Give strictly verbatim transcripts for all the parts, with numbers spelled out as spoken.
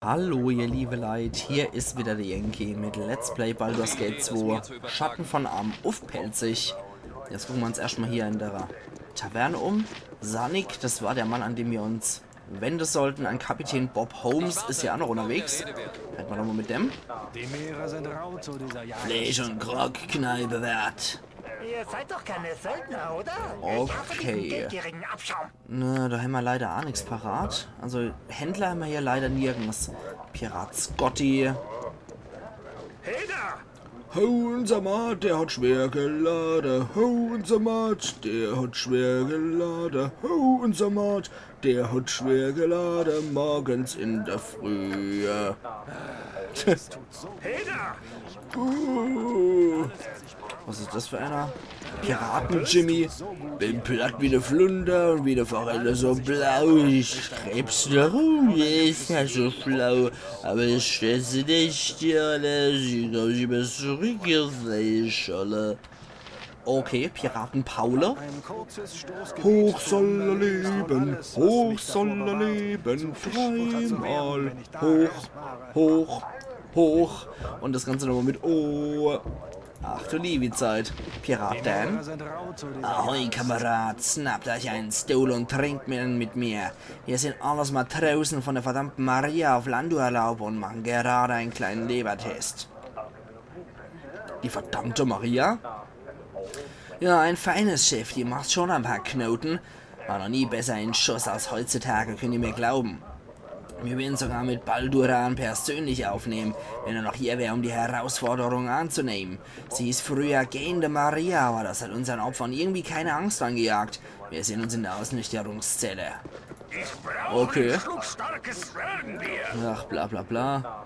Hallo ihr liebe Leit, hier is wieder der Yankee mit Let's Play Baldur's Gate zwei, Schatten von Amn uff Pälzisch. Jetzt gucke mer uns erscht mal hier in der Taverne um. Zanik, das war der Mann, an dem wir uns wende sollten. Ein Kapitän Bob Holmes is ja auch noch unterwegs. Rede mer doch mal mit dem. Die Meere sind rau zu dieser Jahreszeit. Fleisch- und Grog-Kneipe wert. Ihr seid doch keine Söldner, oder? Ich hasse diesen Okay. Geldgierigen Abschaum. Na, da hämmer leider aa nix parat. Also Händler hämmer hier leider nirgends. Pirat Scotty. Hey da! Ho, unser Maat, der hat schwer gelade. Ho, unser Maat, der hat schwer gelade. Ho, unser Maat, der hat schwer gelade. Morgens in der Frühe. Hey da! Uh. Was is das für einer? Piraten-Jimmy. Bin platt wie de Flunder und wie de Forelle so blau. Ich krebs da rum, is ja so flau. Aber ich stesse dich dir alle, sie kommen immer zurück, ihr Seescholle. Okay, Piraten-Paule. Hoch soll er leben, hoch soll er leben, dreimal hoch, hoch, hoch. Und das Ganze nochmal mit O. Ach du liebe Zeit. Pirat Dan. Ahoi, Kamerad, schnappt euch einen Stuhl und trinkt mit, mit mir. Wir sind alles Matrosen von der verdammten Maria auf Landurlaub und machen gerade einen kleinen Lebertest. Die verdammte Maria? Ja, ein feines Schiff, die macht schon ein paar Knoten. War noch nie besser in Schuss als heutzutage, könnt ihr mir glauben. Wir würden sogar mit Balduran persönlich aufnehmen, wenn er noch hier wäre, um die Herausforderung anzunehmen. Sie ist früher gehende Maria, aber das hat unseren Opfern irgendwie keine Angst angejagt. Wir sehen uns in der Ausnüchterungszelle. Okay. Schluck starkes Röhrenbier. Ach, bla bla bla.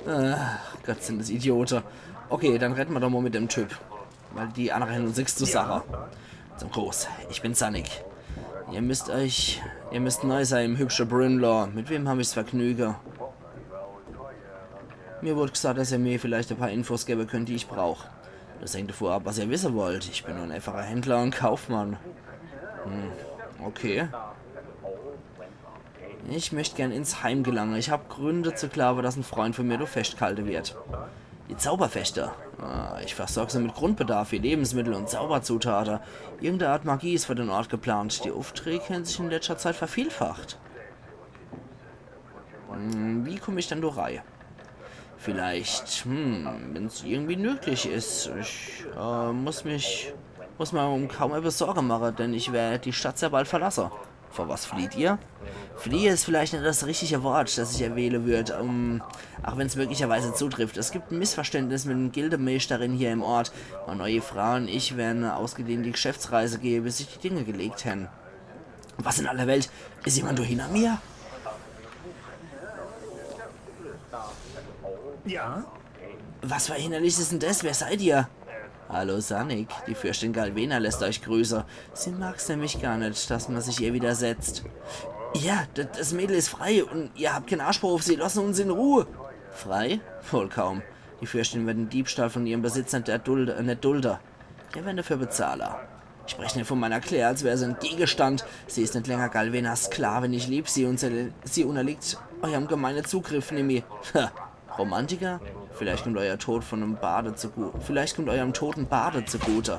Ach Gott, sind das Idiote. Okay, dann redde mer doch mal mit dem Typ. Weil die annere hän uns nix zu sage. Zum Gruß, ich bin Zanik. Ihr müsst euch, ihr müsst neu sein im hübsche Brynlor. Mit wem hab ich's Vergnüge? Mir wurde gesagt, dass ihr mir vielleicht ein paar Infos geben könnt, die ich brauch. Das hängt davon ab, was ihr wissen wollt. Ich bin nur ein einfacher Händler und Kaufmann. Hm, okay. Ich möchte gern ins Heim gelangen. Ich habe Gründe zu glauben, dass ein Freund von mir da festgehalten wird. Die Zauberfechter. Ah, ich versorge sie mit Grundbedarf wie Lebensmittel und Zauberzutaten. Irgendeine Art Magie ist für den Ort geplant. Die Aufträge haben sich in letzter Zeit vervielfacht. Hm, wie komme ich denn da rein? Vielleicht, hm, wenn's irgendwie möglich ist. Ich äh, muss mich, muss mir um kaum etwas Sorge machen, denn ich werde die Stadt sehr bald verlassen. Vor was flieht ihr? Fliehe ist vielleicht nicht das richtige Wort, das ich erwählen würde, um, auch wenn's möglicherweise zutrifft. Es gibt ein Missverständnis mit der Gildemeisterin hier im Ort. Meine neue Frau und ich werden eine ausgedehnte Geschäftsreise gehen, bis sich die Dinge gelegt haben. Was in aller Welt? Ist jemand da hinter mir? Ja? Was für ein Hindernis ist denn das? Wer seid ihr? Hallo Zanik, die Fürstin Galvena lässt euch grüßen. Sie mag's nämlich gar nicht, dass man sich ihr widersetzt. Ja, d- das Mädel ist frei und ihr habt keinen Anspruch auf sie. Lassen uns in Ruhe. Frei? Wohl kaum. Die Fürstin wird den Diebstahl von ihrem Besitz nicht erdulde, nicht dulde. Ihr werdet dafür bezahlen. Ich spreche nicht von meiner Claire, als wäre sie ein Gegenstand. Sie ist nicht länger Galvenas Sklavin, ich lieb sie und sie, sie unterliegt eurem gemeinen Zugriff, Nimmi. Ha, Romantiker? Vielleicht kommt euer Tod von einem Bade zugute. Vielleicht kommt eurem Tod ein Bade zugute.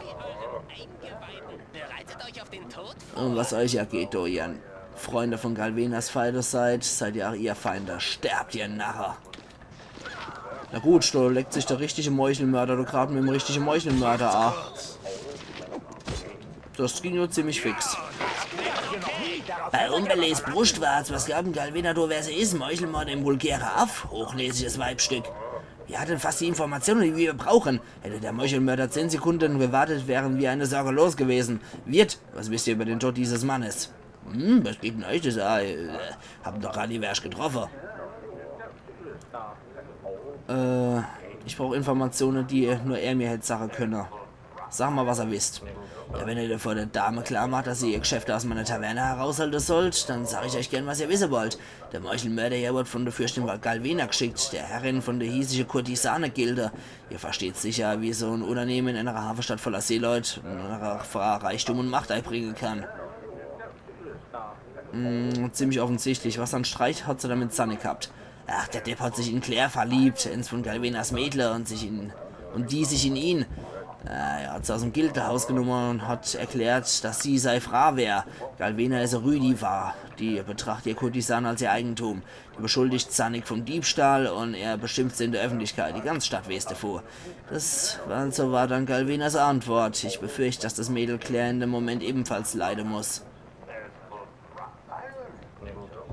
Bereitet euch auf den Tod vor. Und was euch ja geht, Dorian. Freunde von Galvenas Feinde seid, seid ihr auch ihr Feinde. Sterbt, ihr Narre. Na gut, da legt sich der richtige Meuchelmörder doch grad mit dem richtigen Meuchelmörder ab. Das ging nur ziemlich fix. Bei Umbelés Brustwarz, was glaubt denn Galvena do, wer sie ist? Meuchelmörder im vulgäre Aff, hochnäsiges Weibstück. Wir hatten fast die Informationen, die wir brauchen. Hätte der Meuchelmörder zehn Sekunden gewartet, wären wir eine Sorge los gewesen. Wirt, was wisst ihr über den Tod dieses Mannes? Hm, was geht denn euch das an? Äh, hab doch gar nie wer getroffen. Äh, ich brauch Informationen, die nur er mir hätte sagen können. Sag mal, was er wisst. Ja, wenn ihr vor der Dame klar macht, dass sie ihr Geschäfte aus meiner Taverne heraushalten sollt, dann sag ich euch gern, was ihr wissen wollt. Der Meuchelmörder hier wird von der Fürstin Galvena geschickt, der Herrin von der hiesigen Kurtisane-Gilde. Ihr versteht sicher, wie so ein Unternehmen in einer Hafenstadt voller Seeleute, in einer Frau Reichtum und Macht einbringen kann. Hm, ziemlich offensichtlich. Was an Streit hat sie dann mit Zanik gehabt? Ach, der Depp hat sich in Claire verliebt, ins von Galvenas Mädle, und sich in, und die sich in ihn. Äh, er hat sie aus dem Gildehaus genommen und hat erklärt, dass sie sei Frau wär. Galvena is e Rüdiwa. Die betracht ihr Kurtisan als ihr Eigentum. Die beschuldigt Zanuck vom Diebstahl und er beschimpft sie in der Öffentlichkeit. Die ganze Stadt weeß davon. Das war, so war dann Galvenas Antwort. Ich befürchte, dass das Mädel Claire in dem Moment ebenfalls leiden muss.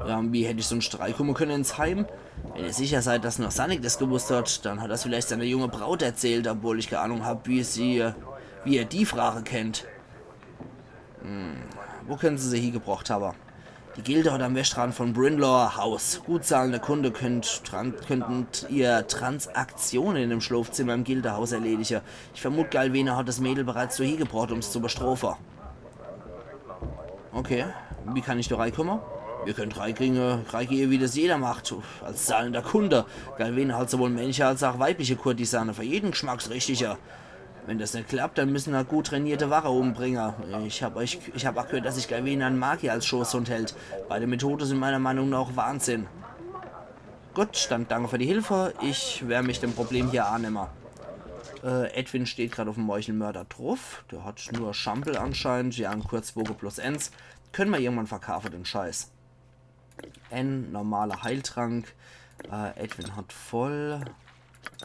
Ja, und wie hätt ich sunscht reikumme könne ins Heim? Wenn ihr sicher seid, dass nur Zanuck das gewusst hat, dann hat er's vielleicht seiner junge Braut erzählt, obwohl ich kee Ahnung hab, wie sie, wie er die Frage kennt. Hm, wo können sie se hiegebrocht hawwe? Die Gilde hat am Westrand von Brynlor Haus. Gut zahlende Kunde könnt, tran-, könnten ihr Transaktionen in dem Schlofzimmer im Gildehaus erledige. Ich vermut, Galvena hat das Mädel bereits do hiegebrocht, um's zu bestrofe. Okay, wie kann ich do reikumme? Ihr könnt reiginge, reigehe, wie das jeder macht. Als zahlender Kunde. Galvena hat sowohl männliche als auch weibliche Kurtisane für jeden Geschmacksrichtige. Wenn das net klappt, dann müssen er gut trainierte Wache umbringe. Ich hab euch, ich hab auch gehört, dass sich Galvena en Magier als Schoßhund hält. Beide Methode sind meiner Meinung nach Wahnsinn. Gut, dann danke für die Hilfe. Ich wer mich dem Problem hier annemme. Äh, Edwin steht grad uffm Meuchelmörder druff. Der hat nur Schampel anscheinend. Ja, en Kurzwoge plus ens. Könne mer irgendwann verkaafe, den Scheiß. En normaler Heiltrank. Äh, Edwin hat voll.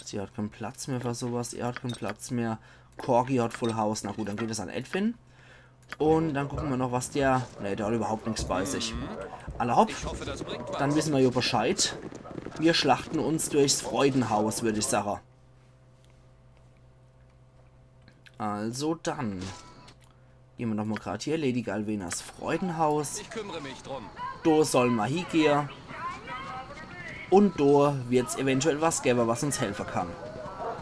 Sie hat keen Platz mehr für sowas. Er hat keen Platz mehr. Corgi hat Full House. Na gut, dann geht es an Edwin. Und dann gucke mer noch, was der... Ne, der hat überhaupt nix bei sich. Alla hopp. Ich hoffe, das bringt was. Dann wisse mer jo Bescheid. Mir schlachte uns durchs Freudenhaus, würd ich sage. Also dann. Gehn mer noch mol grad hier. Lady Galvenas Freudenhaus. Ich kümmere mich drum. Do solle mer hiegehe. Und do wird's eventuell was gewwe, was uns helfe kann.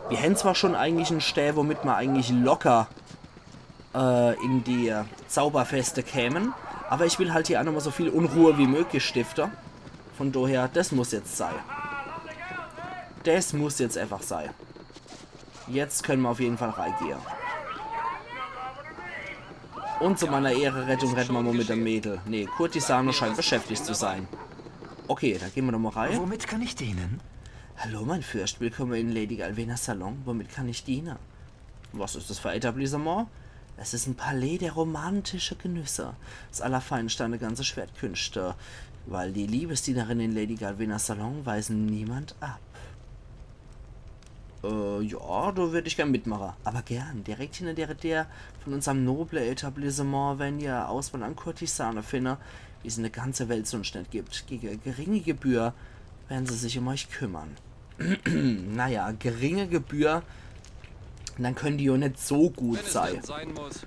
Mir hän zwar schon eigentlich en Stää, womit mer eigentlich locker äh, in die Zauberfeste kämen. Aber ich will halt hier auch nochmal so viel Unruhe wie möglich stifte. Von daher, das muss jetzt sei. Das muss jetzt einfach sei. Jetzt können mer auf jeden Fall reigehe. Und zu meiner Ehrenrettung redde mer mal mit dem Mädel. Nee, Kurtisane scheint beschäftigt zu sein. Okay, dann gehen mer nochmal rein. Womit kann ich dienen? Hallo, mein Fürst. Willkommen in Lady Galvenas Salon. Womit kann ich dienen? Was ist das für ein Etablissement? Es ist ein Palais der romantische Genüsse. Das Allerfeinste an der ganzen Schwertkünste. Weil die Liebesdienerinnen in Lady Galvenas Salon weisen niemand ab. Äh, ja, da würd ich gern mitmachen. Aber gern. Direkt hinter der, der von unserem noble Etablissement, wenn ihr Auswahl an Kurtisane findet, wie es in der ganzen Welt sonst nicht gibt. Gegen geringe Gebühr werden sie sich um euch kümmern. Naja, geringe Gebühr, dann können die ja nicht so gut sein. Wenn es denn sein muss.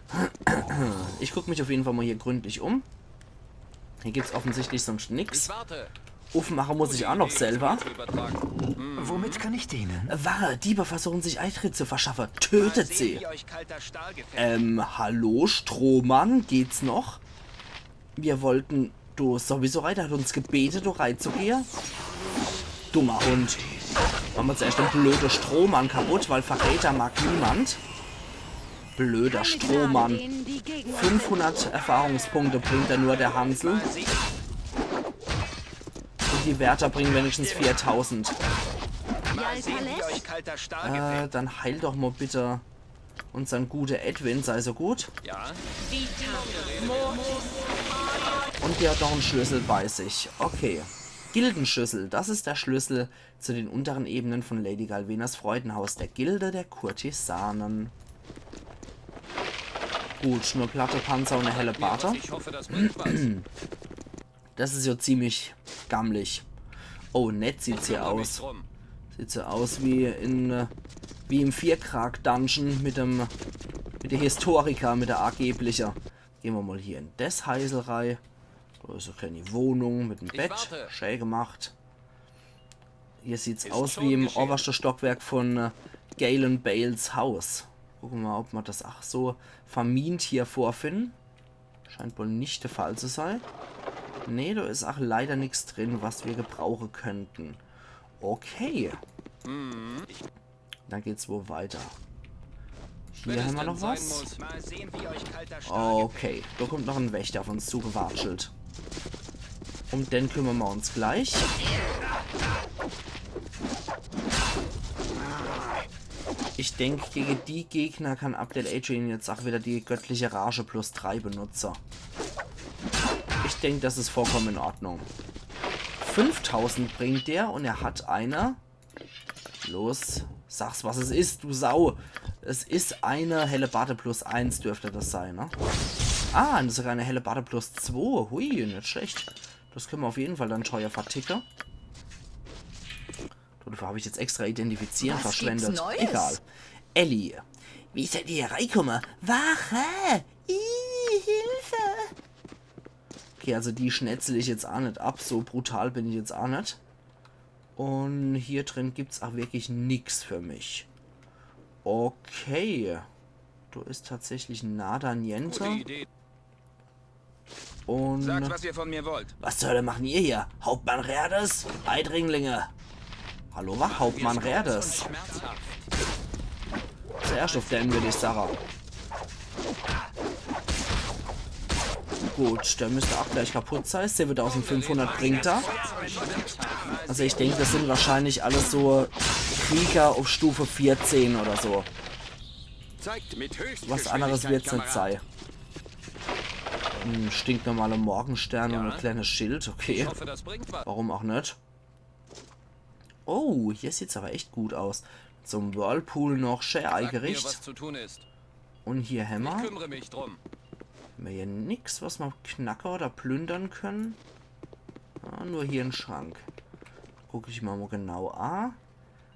Ich guck mich auf jeden Fall mal hier gründlich um. Hier gibt's offensichtlich sonst nix. Ich warte. Uffmache muss ich auch noch selber. Womit kann ich dienen? Wahre Diebe versuchen sich Eintritt zu verschaffen. Tötet sie. Mal sehen, wie euch kalter Stahl gefällt. Ähm, hallo, Strohmann, geht's noch? Wir wollten do sowieso rein, der hat uns gebete, do reinzugehe. Dummer Hund. Mache mer zuerst den blöde Strohmann kaputt, weil Verräter mag niemand. Blöder Strohmann. Fünfhundert Erfahrungspunkte bringt er nur, der Hansel. Und die Wärter bringen wenigstens viertausend. Mal sehen, wie euch kalter Stahl gefällt. Äh, dann heil doch mal bitte unsern gute Edwin, sei so gut. Ja? Und der hat noch en Schlüssel bei sich. Okay. Gildenschlüssel. Das ist der Schlüssel zu den unteren Ebenen von Lady Galvenas Freudenhaus, der Gilde der Kurtisanen. Gut, nur Platte, Panzer und eine Hellebarde. Ich hoffe, das bringt was. Das ist ja ziemlich gammelig. Oh, nett sieht's hier aus. Sieht so aus wie in, äh, wie im Vierkrack-Dungeon mit dem, mit der Historiker, mit der angebliche. Gehen wir mal hier in des Heisel rei. Da ist eine kleine Wohnung mit dem Bett. Schön gemacht. Hier sieht's aus wie im obersten Stockwerk von, äh, Galen Bales Haus. Gucken wir mal, ob wir das ach so vermint hier vorfinden. Scheint wohl nicht der Fall zu sein. Nee, da ist auch leider nichts drin, was wir gebrauchen könnten. Okay. Dann geht's wohl weiter. Hier haben wir noch was. Okay, da kommt noch ein Wächter auf uns zugewatschelt. Um den kümmern wir uns gleich. Ich denk, gege die Gegner kann Abdel Adrian jetzt ach wieder die göttliche Rage plus drei benutze. Ich denk, das is vollkommen in Ordnung. Fünftausend bringt der und er hat eine. Los, sag's, was es is, du Sau. Es is eine Hellebarde plus eins dürfte das sein, ne? Ah, und sogar eine Hellebarde plus zwei. Hui, net schlecht. Das können wir auf jeden Fall dann teuer verticke. Dafür hab ich jetzt extra Identifizieren verschwendet. Egal. Ellie. Wie seid ihr hier reikumme? Wache! Ih, Hilfe! Okay, also die schnetzel ich jetzt ach net ab. So brutal bin ich jetzt ach net. Und hier drin gibt's ach wirklich nix für mich. Okay. Do is tatsächlich nada niente. Und sagt, was ihr von mir wollt. Was zur Hölle machen ihr hier? Hauptmann Rerdes? Eidringlinge. Hallo, Wach, Hauptmann Rerdes. Zuerscht auf den, würd ich sage. Gut, der müsst ach gleich kaputt sei. Siebentausendfünfhundert bringt er. Also ich denk, das sind wahrscheinlich alles so Krieger auf Stufe vierzehn oder so. Was anderes wird's net sei. Hm, stinknormale Morgenstern und e kleines Schild, okay. Warum ach net? Oh, hier sieht's aber echt gut aus. Mit so'm Whirlpool noch schä eigericht. Und hier hämmer. Hämmer hier nix, was mer knacke oder plündern können? Ah, nur hier en Schrank. Guck ich mer mo genau a.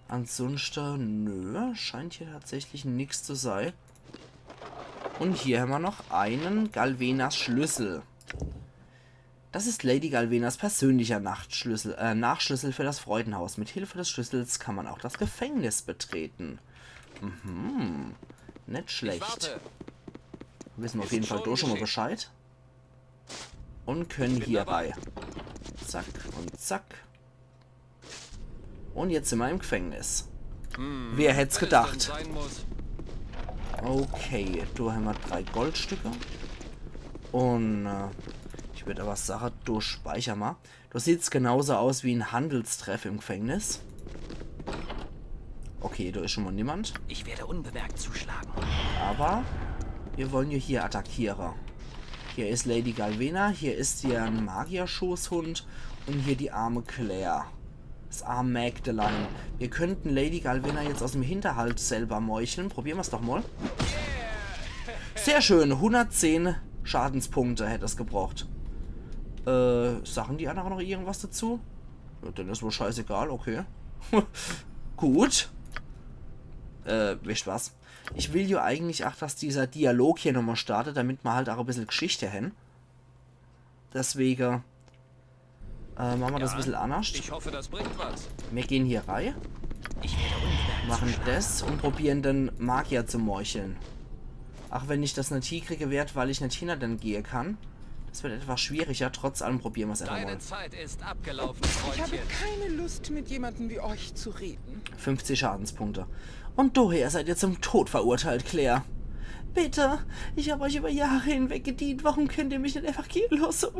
Ansunschte, nö, scheint hier tatsächlich nix zu sei. Und hier hämmer noch einen Galvenas Schlüssel. Das ist Lady Galvenas persönlicher Nachtschlüssel, äh, Nachschlüssel für das Freudenhaus. Mit Hilfe des Schlüssels kann man auch das Gefängnis betreten. Mhm. Net schlecht. Wissen wir auf jeden Fall do schon mal Bescheid. Und können hier rei. Zack und zack. Und jetzt sind wir im Gefängnis. Wer hätt's gedacht? Okay, do hämmer drei Goldstücke. Und äh, ich würd aber sage, do speicher mer. Do sieht's genauso aus wie en Handelstreff im Gefängnis. Okay, do is schon mal niemand. Ich werde unbemerkt zuschlagen. Aber wir wollen ja hier attackiere. Hier is Lady Galvena, hier is hier en Magierschoßhund und hier die arme Claire. Das arme Mägdelein. Wir könnten Lady Galvena jetzt aus dem Hinterhalt selber meucheln. Probieren wir's doch mal. Sehr schön, hundertzehn Schadenspunkte hätt es gebraucht. Äh, sagen die anderen noch irgendwas dazu? Ja, dann is wohl scheißegal, okay. Gut. Äh, wisst was? Ich will ja eigentlich ach, dass dieser Dialog hier nochmal startet, damit mer halt auch e bissel Geschichte hän. Deswege äh, machen wir das e bissel annerscht. Ich hoffe, das bringt was. Wir gehen hier rei. Machen das und probieren den Magier zu meucheln. Ach wenn ich das net hiekriege werd, weil ich net hinter den gehe kann. Das wird etwas schwieriger, trotz allem probieren wir's einfach mal. Deine Zeit ist abgelaufen, Freundchen. Ich habe keine Lust, mit jemandem wie euch zu reden. fünfzig Schadenspunkte. Und daher seid ihr zum Tod verurteilt, Claire. Bitte, ich hab euch über Jahre hinweg gedient. Warum könnt ihr mich net einfach gehen lassen?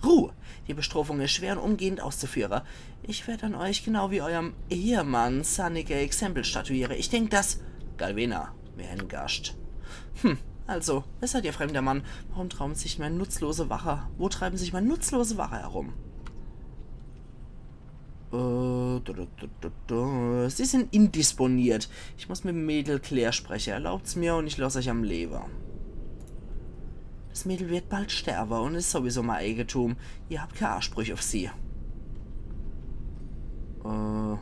Ruhe. Die Bestrafung ist schwer und umgehend auszuführen. Ich werde an euch, genau wie eurem Ehemann, sannige Exempel statuieren. Ich denk, dass Galvena mir hengascht. Hm, also, wer seid ihr, fremder Mann? Warum treiben sich meine nutzlose Wache? Wo treiben sich meine nutzlose Wache herum? Äh, da, da, da, da, da. Sie sind indisponiert. Ich muss mit dem Mädel Claire sprechen. Erlaubt's mir und ich lass euch am Leben. Das Mädel wird bald sterben und ist sowieso mein Eigentum. Ihr habt keine Ansprüche auf sie. Äh.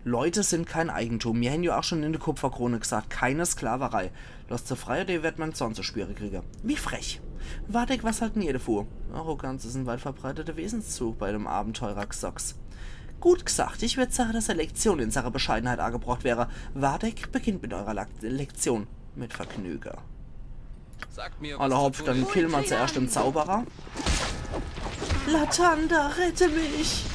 Leute sind kein Eigentum. Mir hän jo auch schon in der Kupferkrone gesagt, keine Sklaverei. Lasst se frei, oder ihr werdet mein Zorn zu spüre kriege. Wie frech. Vardek, was halten ihr davor? Arroganz ist ein weit verbreiteter Wesenszug bei dem Abenteurer Xox. Gut gesagt, ich würd sagen, dass er Lektion in Sache Bescheidenheit angebracht wäre. Vardek, beginnt mit eurer Lak Lektion. Mit Vergnüge. Alla hopp, dann killen mer zuerscht den Zauberer. Latanda, rette mich!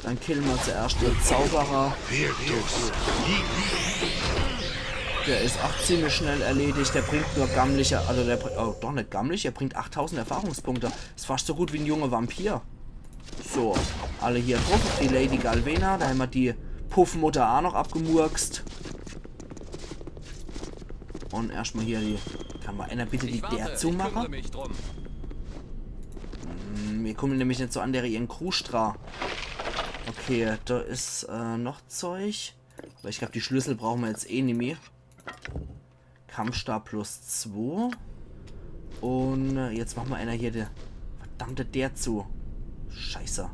Dann killen mer zuerscht den Zauberer. Der is ach ziemlich schnell erledigt. Der bringt nur gammliche, also der bringt, oh, doch net gammlich, er bringt achttausend Erfahrungspunkte. Is fascht so gut wie en junger Vampir. So, alle hier druff uff die Lady Galvena. Do hämmer die Puffmutter aa noch abgemurkst. Un erschtmol hier die... Kann mol ener bitte die Deer zumache? Hm, mir kumme nämlich net so an dere ihren Krusch dra. Okay, do is äh, noch Zeug. Awwer ich glaab, die Schlüssel brauche mer jetzt eh nimmi. Kampfstab plus zwo. Un äh, jetzt mache mer ener hier die verdammte Deer zu. Scheiße.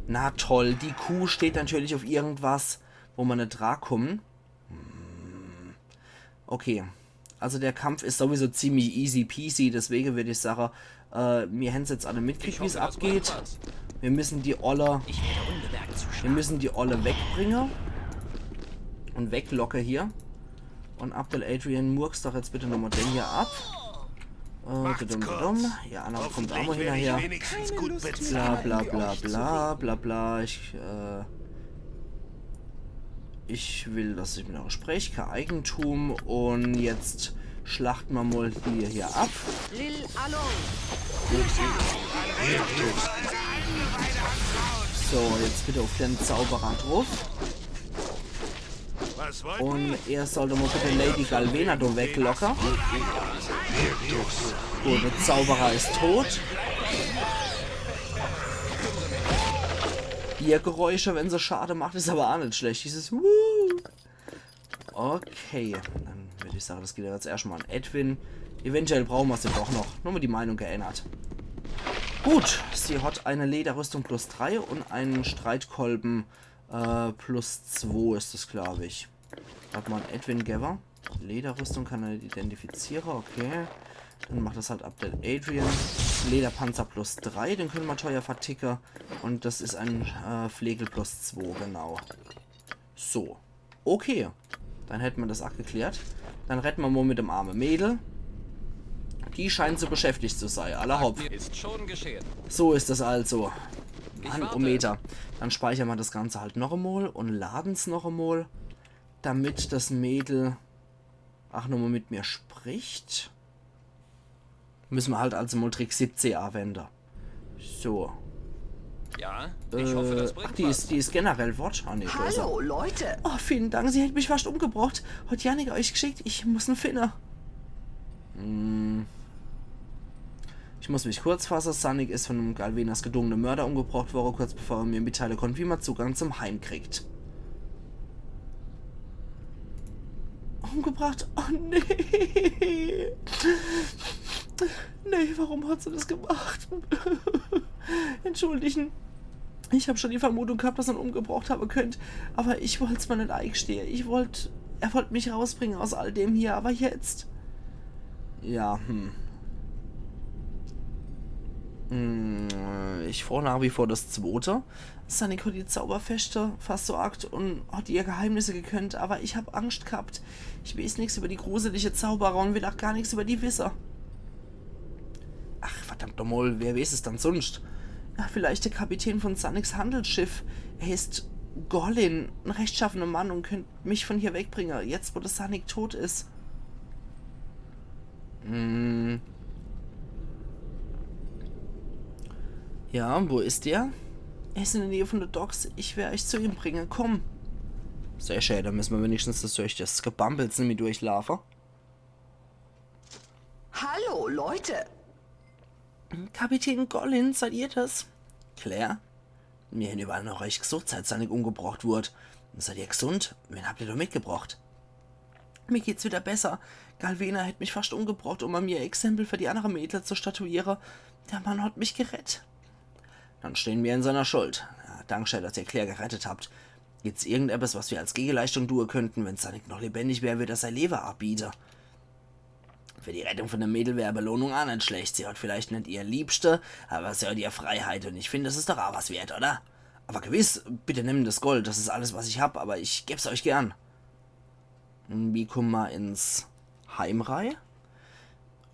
Na toll, die Kuh steht natürlich uff irgendwas, wo mer net dra kumme. Hm. Okay. Also der Kampf is sowieso ziemlich easy peasy, deswege würd ich sage, äh, mir hän's jetzt alle mitgekriegt, wie's abgeht. Mir müssen die Olle, mir müssen die Olle wegbringe. Un weglocke hier. Un Abdel Adrian, murks doch jetzt bitte nochmol den hier ab. Äh, dudum, dudum. Ja, Anna kummt aa mol hinnerher. Bla bla bla bla bla bla. Ich, äh, ich will, dass ich mit ener spreche. Kee Eigentum. Un jetzt schlachte mer mol die hier ab. Lil Alon. So, jetzt bitte uff den Zauberer druff. Un er sollt mol bitte Lady Galvena do weglocke. Gut, de Zauberer is tot. Ihr Geräusche, wenn se Schade macht, is awwer aa net schlecht. Dieses Wuh. Okay, dann würd ich sage, des geht jetzt erschtmol an Edwin. Eventuell brauche mer se doch noch. Nur mol die Meinung geännert. Gut, sie hat e Lederrüstung plus drei un en Streitkolbe äh, plus zwo is des, glaab ich. Hat mer an Edwin gewwe. Lederrüstung kann er identifiziere, okay. Dann macht des halt Abdel Adrian. Lederpanzer plus drei, den kenne mer teuer verticke. Un des is en äh, Flegel plus zwo, genau. So. Okay. Dann hätt mer des aa geklärt. Dann redde mer mol mit dem arme Mädel. Die scheint so beschäftigt zu sei. Alla hopp. Ist schon geschehen. So is des also. Mann, oh Meter. Dann speichere mer des Ganze halt noch emol un lade's noch emol, damit des Mädel aa nochmol mit mir spricht. Müsse mer halt also mol Trick siebzeh awende. So. Ja, ich hoffe, das bringt was. Äh, ach, die is, die is generell fort. Ah, nee, do is er. Hallo, Leute. Oh, vielen Dank. Sie hätt mich fascht umgebrocht. Hat Yannick eich gschickt? Ich muss en finne. Hm. Ich muss mich kurz fasse. Zanik is von dem Galvenas gedungene Mörder umgebrocht worre, kurz bevor er mir mitteile konnt, wie mer Zugang zum Heim kriegt. Umgebracht? Oh nee. Nee, warum hat se des gemacht? Entschuldigen. Ich hab schon die Vermutung gehabt, dass er en umgebrocht habe könnt. Aber ich wollt's mer net eigestehe. Ich wollt, er wollt mich rausbringe aus all dem hier. Aber jetzt. Ja, hm. Hm, ich froo nach wie vor des Zwote. Zanik hat die Zauberfeschter versorgt un hat ihr Geheimnisse gekönnt, aber ich hab Angscht gehabt. Ich weeß nix über die gruselige Zauberer un will aa gar nix über die wisse. Ach, verdammt nochmol, wer weeß es dann sunscht? Ja, vielleicht de Kapitän von Zaniks Handelsschiff. Er is Gollin, en rechtschaffener Mann un könnt mich von hier wegbringe, jetzt wo de Zanik tot is. Hm. Ja, un wo is er? Er is in de Näh von de Docks. Ich wer eich zu ihm bringe. Komm. Sehr schää, dann misse mer wenigstens des, durch des Gebambels nimmi durchlaafe. Hallo, Leute. Kapitän Gollin, seid ihr des? Claire? Mir hän überall noch eich gesucht, seit Zanik umgebrocht wurd. Seid ihr gesund? Wen habt ihr do mitgebrocht? Mir geht's wieder besser. Galvena hätt mich fascht umgebrocht, um an mir e Exempel für die annere Mädler zu statuiere. Der Mann hat mich gerett. Dann stehn mir in seiner Schuld. Ja, danke schää, dass ihr Claire gerettet habt. Gibt's irgendetwas, was wir als Gegeleistung tue könnten? Wenn Zanik noch lebendig wär, würd er sei Lewe abbiete. Für die Rettung von dem Mädel wär e Belohnung aa net schlecht. Sie hat vielleicht net ihr Liebschte, aber sie hat ihr Freiheit un ich find, des is doch aa was wert, oder? Aber gewiss, bitte nehmt des Gold, des is alles, was ich hab, aber ich geb's eich gern. Wie kumme mer ins Heim rei?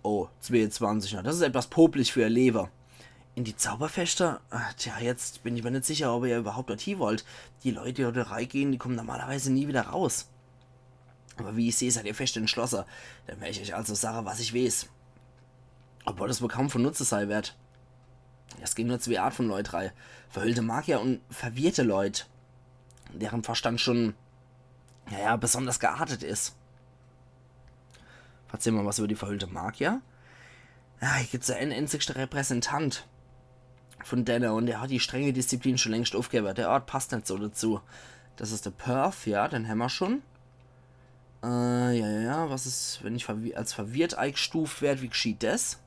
Oh, zweeunzwanzig, na, des is etwas popelig für ihr Lewe. In die Zauberfeschter? Ah, tja, jetzt bin ich mer net sicher, ob ihr überhaupt dorthie wollt. Die Leut, die dort reigehn, die kumme normalerweise nie wieder raus. Aber wie ich seh, seid ihr fescht entschlosse. Dann wer ich eich also sage, was ich weeß. Obwohl des wohl kaum von Nutze sei werd. Es gehn nur zwee Art von Leut rei. Verhüllte Magier un verwirrte Leut, deren Verstand schon, naja, besonders geartet is. Verzähl mol was über die verhüllte Magier. Ja, hier gibt's ja en einzigste Repräsentant von denne un der hat die strenge Disziplin schon längst ufgewwe. Der Ort passt net so dazu. Das is der Perth, ja, den hämmer schon. Äh, ja, ja, ja, was is, wenn ich verwi als verwirrt eigstuft werd, wie gschieht des?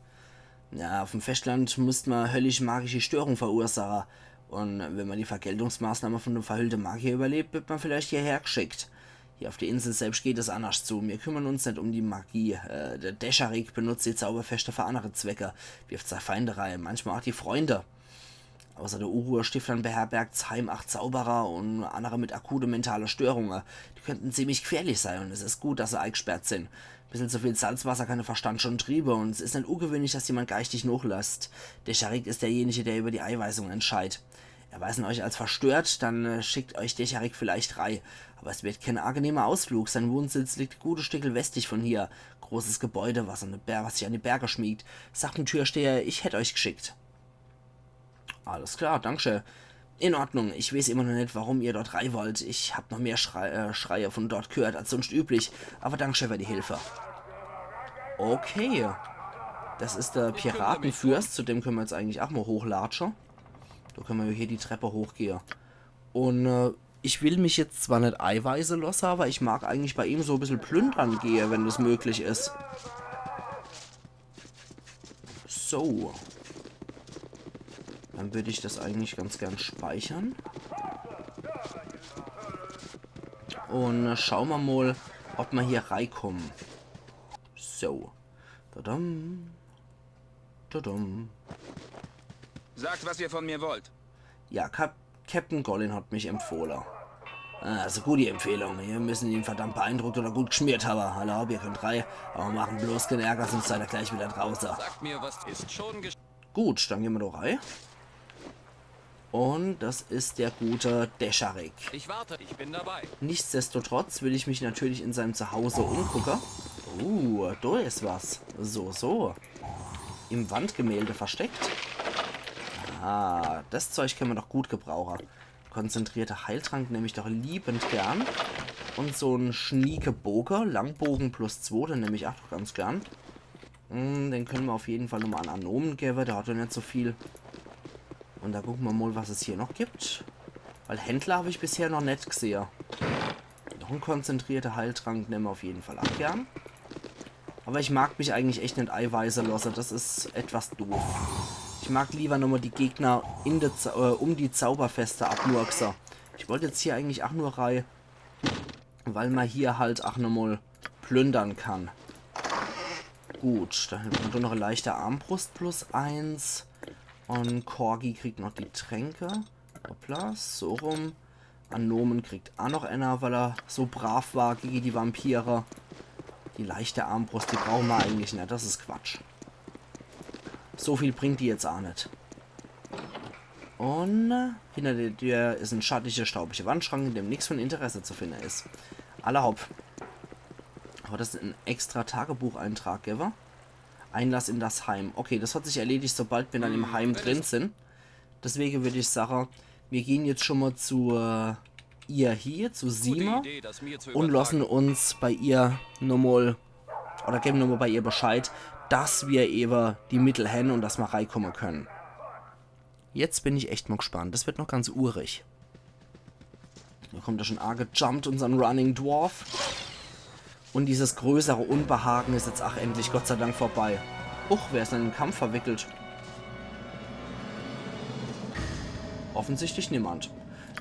Ja, uf'm Feschtland müsst mer höllisch magische Störung verursache. Un wenn mer die Vergeltungsmaßnahme von dem verhüllte Magier überlebt, wird mer vielleicht hierher gschickt. Hier auf der Insel selbst geht es annerscht zu. Mir kümmern uns net um die Magie. Äh, der Descharik benutzt die Zauberfeste für annere Zwecke, wirft sei Feinde rei, manchmal auch die Freunde. Außer der Unruhestiftern beherbergt's Heim aach Zauberer un annere mit akute mentale Störunge. Die könnten ziemlich gfährlich sei un es is gut, dass se eigsperrt sin. Bissel zu viel Salzwasser kann de Verstand schon triebe un es is net ungewöhnlich, dass jemand geistig nochlässt. Descharik is derjenige, der über die Eiweisung entscheid. Erweisen euch als verstört, dann äh, schickt euch Descharik vielleicht rei. Aber es wird kein angenehmer Ausflug. Sein Wohnsitz liegt e gutes Stückel westlich von hier. Großes Gebäude, was, an de Ber was sich an die Berge schmiegt. Sagt dem Türsteher, ich hätt euch gschickt. Alles klar, danke schön. In Ordnung, ich weeß immer noch net, warum ihr dort rei wollt. Ich hab noch mehr Schrei äh, Schreie von dort gehört als sonst üblich. Aber danke schön für die Hilfe. Okay. Das is der Piratenfürst, zu dem können mer jetzt eigentlich aach mol hochlatsche. Do können mer jo hier die Treppe hochgehe. Un äh, ich will mich jetzt zwar net eiweise losse, aber ich mag eigentlich bei ihm so e bissel plündern gehe, wenn das möglich is. So. Dann würd ich das eigentlich ganz gern speichern. Un äh, schaue mer mol, ob mer hier reikommen. So. Tadam. Tadam. Sagt, was ihr von mir wollt. Ja, Kap Captain Gollin hat mich empfohle. Ah, is e gute Empfehlung. Mir müssen ihn verdammt beeindruckt oder gut gschmiert habe. Alla hopp, ihr könnt rei, aber machen bloß kein Ärger, sonst seid ihr gleich wieder drauße. Sagt mir, was ist schon gesch Gut, dann gehn mer doch rei. Un das is der gute Descharik. Ich warte, ich bin dabei. Nichtsdestotrotz will ich mich natürlich in seinem Zuhause umgucke. Uh, do is was. So, so. Im Wandgemälde versteckt. Ah, das Zeug kann mer doch gut gebrauche. Konzentrierter Heiltrank nemm ich doch liebend gern. Un so en schnieke Boge, Langbogen plus zwo, den nemm ich aach doch ganz gern. Hm, den können mer auf jeden Fall nochmal an Anomen gewwe, der hat jo net so viel. Un da gucken mer mol, was es hier noch gibt. Weil Händler hab ich bisher noch net gsehe. Noch en konzentrierter Heiltrank nemm mer auf jeden Fall aach gern. Aber ich mag mich eigentlich echt net eiweise losse, das is etwas doof. Ich mag lieber nochmal die Gegner in der Za äh, um die Zauberfeste abmurkse. Ich wollt jetzt hier eigentlich aach nur rei, weil mer hier halt aach nochmal plündern kann. Gut, dann hat mer doch noch e leichte Armbrust plus eins. Un Corgi kriegt noch die Tränke. Hoppla, so rum. Anomen kriegt aach noch ener, weil er so brav war gege die Vampire. Die leichte Armbrust, die brauche mer eigentlich net. Das is Quatsch. So viel bringt die jetzt aach net. Un hinter der Tür is en schattige, staubige Wandschrank, in dem nix von Interesse zu finde is. Alla hopp. Hat das en extra Tagebucheintrag gewwe? Einlass in das Heim. Okay, das hat sich erledigt, sobald mir dann im Heim drin sin. Deswege würd ich sache, mir gehn jetzt schon mal zu äh, ihr hier, zu Sima, Idee, das mir zu un übertragen. Lossen uns bei ihr nochmal, oder geben nochmal bei ihr Bescheid, dass mir ewe die Mittel hän un dass mer reikomme können. Jetzt bin ich echt mal gspannt. Das wird noch ganz urig. Da kommt er schon aagejumpt, unsern Running Dwarf. Un dieses größere Unbehagen is jetzt aach endlich Gott sei Dank vorbei. Huch, wer is denn in den Kampf verwickelt? Offensichtlich niemand.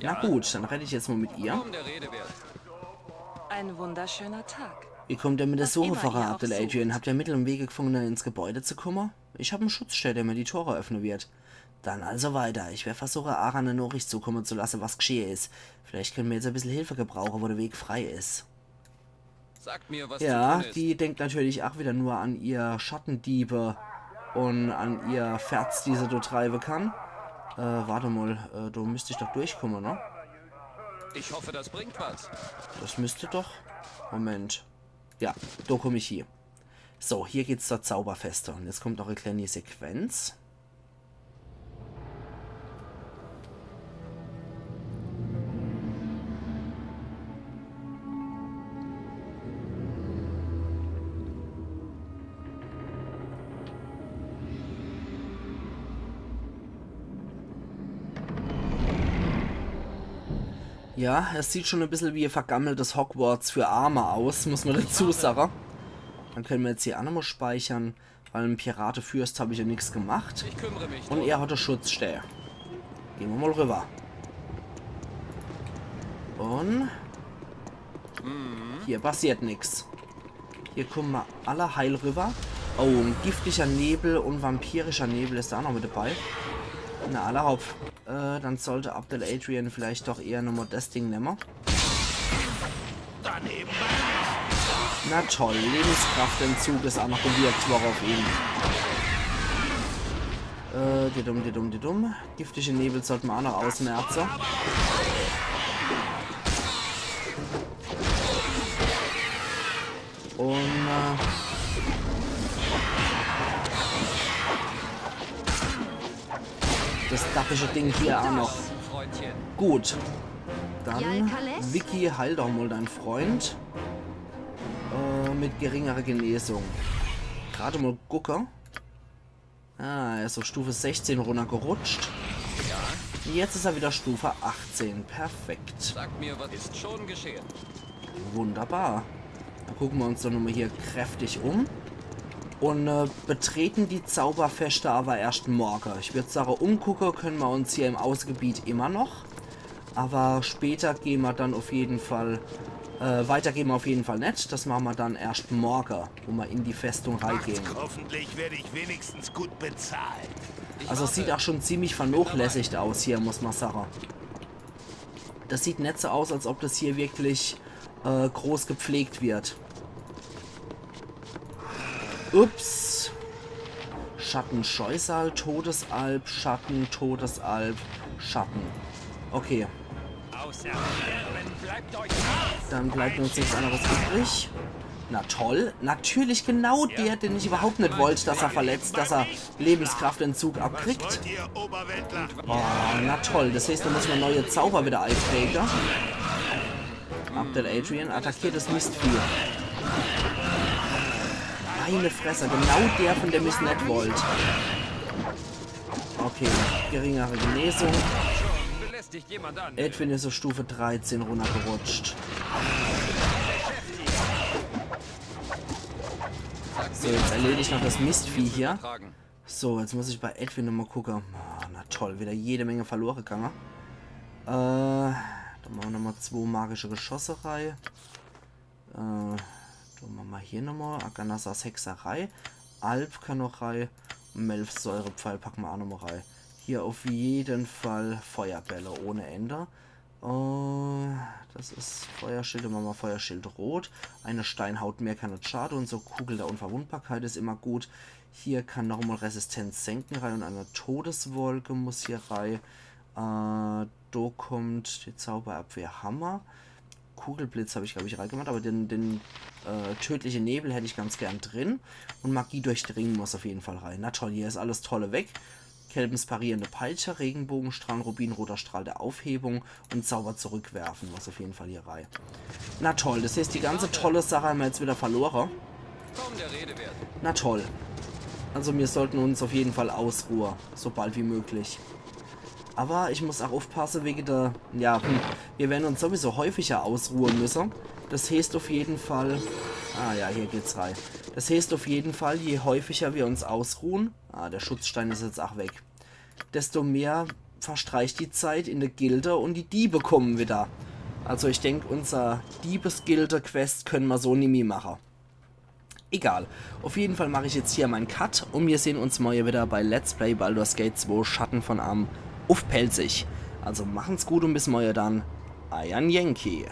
Na gut, dann redd ich jetzt mal mit ihr. Kaum der Rede wert. Ein wunderschöner Tag. Wie kommt ihr mit der Was Suche immer ihr voran, auch Abdel sucht. Adrian? Habt ihr Mittel un Wege gefunden, ins Gebäude zu kommen? Ich hab en Schutzschild, der mir die Tore öffnen wird. Dann also weiter. Ich werd versuchen, Ara eine Nachricht zukommen zu lassen, was geschehen is. Vielleicht können mir jetzt ein bisschen Hilfe gebrauchen, wo der Weg frei is. Sagt mir, was Ja, zu tun ist. Die denkt natürlich auch wieder nur an ihr Schattendiebe und an ihr Ferz, die se dort treiben kann. Äh, warte mal, äh, da müsst ich doch durchkommen, ne? Ich hoffe, das bringt was. Das müsste doch. Moment. Ja, da komm ich hier. So, hier geht's zur Zauberfeste. Und jetzt kommt noch eine kleine Sequenz. Ja, es sieht schon e bissel wie e vergammeltes Hogwarts für Arme aus, muss ma dazu sage. Dann könne ma jetzt hier aa nochmal speichere, weil em Piratefürst hab ich ja nix gemacht. Ich kümmere mich drum. Und er hat e Schutzstell. Geh ma mal rüber. Und hier passiert nix. Hier kumme ma alle heil rüber. Oh, e giftiger Nebel und vampirischer Nebel is do aa noch mit dabei. Na, alla hopp. Äh, dann sollt Abdel Adrian vielleicht doch eher nochmal das Ding nemme. Na toll, Lebenskraftentzug is aa noch gewirkt worre auf ihn. Äh, didum, didum, didum. Giftige Nebel sollte ma aa noch ausmerze. Und äh, das dappische Ding hier aa noch. Gut. Dann, Vicky, heil doch mal dein Freund. Äh, mit geringerer Genesung. Grad mal gucke. Ah, er is auf Stufe sechzehn runnergerutscht. Jetzt is er wieder Stufe achtzehn. Perfekt. Sagt mir, was ist schon geschehen. Wunderbar. Dann gucke ma uns doch nochmal hier kräftig um. Und äh, betrete die Zauberfeste aber erscht morge. Ich würd sage, umgucke könne ma uns hier im Außegebiet immer noch. Aber später geh ma dann auf jeden Fall, äh, weiter geh ma auf jeden Fall net. Das mache ma dann erscht morge, wo ma in die Festung reigehn. Hoffentlich werde ich wenigstens gut bezahlt. Also es sieht auch schon ziemlich vernachlässigt aus hier, muss ma sage. Das sieht net so aus, als ob das hier wirklich äh, groß gepflegt wird. Ups. Schattenscheusal, Todesalp, Schatten, Todesalp, Schatten. Okay. Dann bleibt uns nichts anderes übrig. Na toll. Natürlich genau der, den ich überhaupt net wollt, dass er verletzt, dass er Lebenskraftentzug abkriegt. Oh, na toll. Das heißt, da muss ma neue Zauber wieder eipräge. Abdel Adrian attackiert das Mistvieh. Meine Fresse, genau der, von dem ich's net wollt. Okay, geringere Genesung. Edwin is auf Stufe dreizehn runnergerutscht. So, jetzt erledigt noch das Mistvieh hier. So, jetzt muss ich bei Edwin nochmal gucke. Ah, na toll, wieder jede Menge verlore gange. Äh, dann mache ma nochmal zwo magische Geschosse rei. Äh, dann mache ma hier nochmal Aganasas Hexerei. Alp kann noch rei. Melfsäurepfeil packe ma auch nochmal rei. Hier auf jeden Fall Feuerbälle ohne Ende. Äh, das is Feuerschild, dann mache ma Feuerschild rot. Eine Steinhaut mehr kann net schade und so Kugel der Unverwundbarkeit is immer gut. Hier kann nochmal Resistenz senken rei und eine Todeswolke muss hier rei. Äh, do kommt die Zauberabwehr Hammer. Kugelblitz hab ich, glaub ich, reigemacht, aber den, den äh, tödliche Nebel hätt ich ganz gern drin. Und Magie durchdringen muss auf jeden Fall rei. Na toll, hier is alles tolle weg. Kelbens parierende Peitsche, Regenbogenstrahlen, rubinroter Strahl der Aufhebung und Zauber zurückwerfen, was auf jeden Fall hier rei. Na toll, das heißt, die ganze tolle Sache haben wir jetzt wieder verloren. Na toll. Also wir sollten uns auf jeden Fall ausruhen, sobald wie möglich. Aber ich muss auch aufpassen wegen der... Ja, hm, wir werden uns sowieso häufiger ausruhen müssen. Das heißt auf jeden Fall... Ah ja, hier geht's rei. Das heißt auf jeden Fall, je häufiger wir uns ausruhen, Ah, der Schutzstein is jetzt auch weg. Desto mehr verstreicht die Zeit in der Gilde und die Diebe kommen wieder. Also ich denk, unser Diebesgilde-Quest können ma so nimmi mache. Egal. Auf jeden Fall mache ich jetzt hier mein Cut und wir sehen uns morgen wieder bei Let's Play Baldur's Gate zwei Schatten von Amn uff Pälzisch. Also machen's gut und bis morgen dann. Eier Yankee.